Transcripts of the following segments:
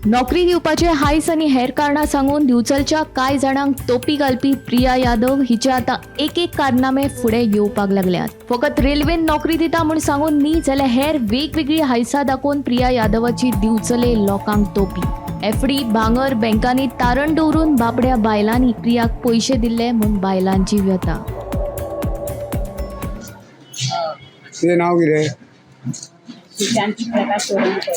नोकरी दिवपाचे हायस आनी हेर कारणां सांगून दिवचलच्या कांय जाणांक तोपी घालपी प्रिया यादव हिचे आतां एक एक कारनामे फुडें येवपाक लागल्यात. फकत रेल्वेन नोकरी दिता म्हूण सांगून न्ही जाल्यार हेर वेगवेगळी हायसां दाखोवन प्रिया यादवाची दिवचले लोकांक तोपी. एफडी भांगर बँकांनी तारण दवरून बाबड्या बायलांनी प्रियाक पयशे दिल्ले म्हूण बायलांची व्यथा. तुजें नांव कितें? सुशांत प्रकाश चोडणकर.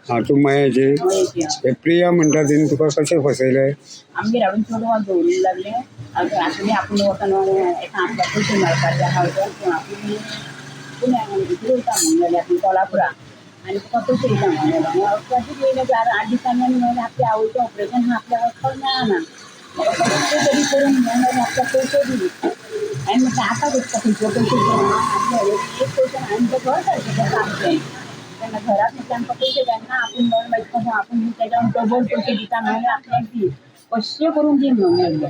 हां, तूं मयेची. मयेची. हे प्रिया म्हणटा तिणें तुका कशें फसयलें? आमगेर हाडून चेडवाक दवरूंक लागले. आसूनी आपूण वचून एका आपल्याक पयशे मेळपाचे आहा वचून आपूण पुण्या इकडे वयता म्हणून जालें आपूण कोल्हापुरा आनी तुका पयशे दिता म्हणून जालें. वचपाचेच येयलें 4-8 दिसांनी आनी म्हणलें आपल्या आवयचें ऑपरेशन आहा, आपल्याक वचपाक मेळना, म्हाका कशें तरी करून म्हणून जालें आपल्याक पयशे दिले. हांवें म्हटलें आतां वचपा खंयचे पयशे दिना, आपल्या एक पयशे हांवें तें घर सारकें केलां आमचें. तेन्ना घरात म्हटलें आमकां पयशे जायना, आपूण म्हणून मागीर कसो आपूण तेज्यान डबल पयशे दिता म्हणून आपल्याक दी, कशें करून दी म्हणून लागले.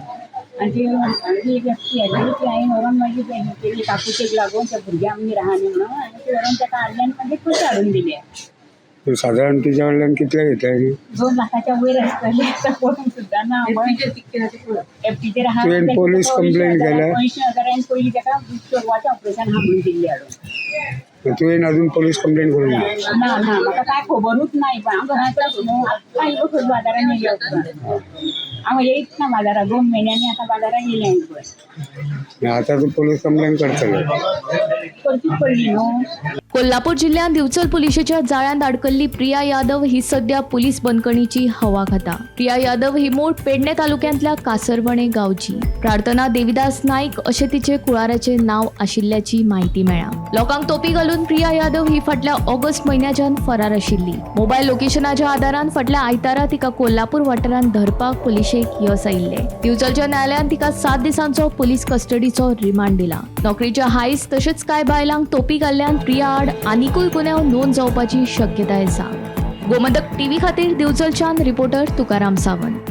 आनी ती आनी ती एकटी हेजी ती हांवें व्हरोन मागीर तेजी काकुटेक लागून त्या भुरग्यां आमगेर आहा न्ही म्हणून हांवें ती व्हरोन ताका हाडलें आनी मागीर पयशे हाडून दिले. तूं सादारण तुज्या कडल्यान कितले घेतले ती? 2 लाखाच्या वयर आसतले, आतां पळोवंक सुद्दां ना. एफटीचेर आहा. तुवें पोलीस कंप्लेन केल्या? 80,000 हांवें पयलीं ताका चेडवाचें ऑपरेशन आहा म्हणून दिल्लें हाडून. तुवें अजून पोलीस कंप्लेन करूंक ना? ना ना, म्हाका काय खबरूच ना. पण हांव घरांत न्हू, आत्तां येयलो खंय बाजारान येयले उपरांत हांव येयच ना बाजारात, 2 म्हयन्यांनी आतां बाजारान येयलें हांवें पळय. आतां तूं पोलीस कंप्लेन करतलें? करचीच पडली न्हू. कोल्हापूर जिल्ह्यांत दिवचल पुलिशेच्या जाळ्यांत अडकल्ली प्रिया यादव ही सध्या पुलीस बंदखणीची हवा खाता. प्रिया यादव ही मूळ पेडणे तालुक्यांतल्या कासरवणे गांवची. प्रार्थना देविदास नाईक अशें तिचे कुळाराचें नांव आशिल्ल्याची म्हायती मेळ्ळा. लोकांक तोपी घालून प्रिया यादव ही फाटल्या ऑगस्ट म्हयन्याच्यान फरार आशिल्ली. मोबायल लोकेशनाच्या आदारान फाटल्या आयतारा तिका कोल्हापूर वाठारांत धरपाक पुलिशेक यस आयिल्लें. दिवचलच्या न्यायालयान तिका 7 दिसांचो पुलीस कस्टडीचो रिमांड दिला. नोकरीच्या हायस तशेंच कांय बायलांक तोपी घाल्ल्यान प्रिया आड आनिकूय गुन्यांव नोंद जावपाची शक्यताय आसा. गोमंतक टीव्ही खातीर दिवचलच्यान रिपोर्टर तुकाराम सावंत.